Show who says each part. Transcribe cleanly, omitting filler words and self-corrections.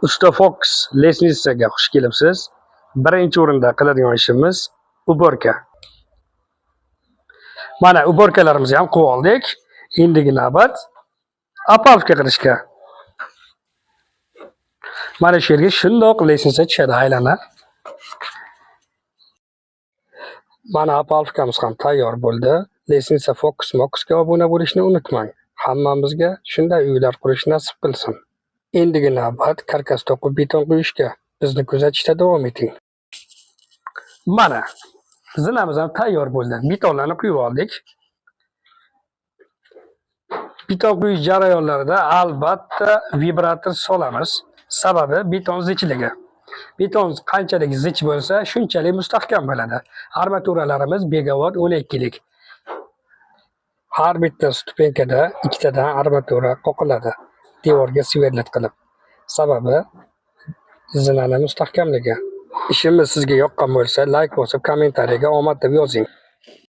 Speaker 1: Usta Fox лестница ga xush kelibsiz. Birinchi o'rinda qiladigan ishimiz уборка. Mana уборка larimizni ham qilib oldik. Endigi navbat опалубка qilishga. Mana shu yerga shundoq лестница tushadi aylana. Mana опалубка miz ham tayyor bo'ldi. Лестница Fox Moxga obuna bo'lishni unutmang. Hammamizga shunday uylar qurish nasib qilsin. Endigi navbat karkas to'qib beton quyishga. Bizni kuzatishda davom eting. Mana zinamiz ham tayyor bo'ldi. Betonlarni quyib oldik. Beton quyish jarayonlarida albatta vibrator solamiz. Sababi beton zichligi. Beton qanchalik zich bo'lsa, shunchalik mustahkam bo'ladi. Armaturalarimiz Begavot 12 lik. Har bitta ступенька da ikkitadan armatura qoqiladi. Devorga сверлить qilib. Sababi zinani mustahkamligi. Ishimiz sizga yoqqan bo'lsa, layk bosib, kommentariyaga omad deb yozing.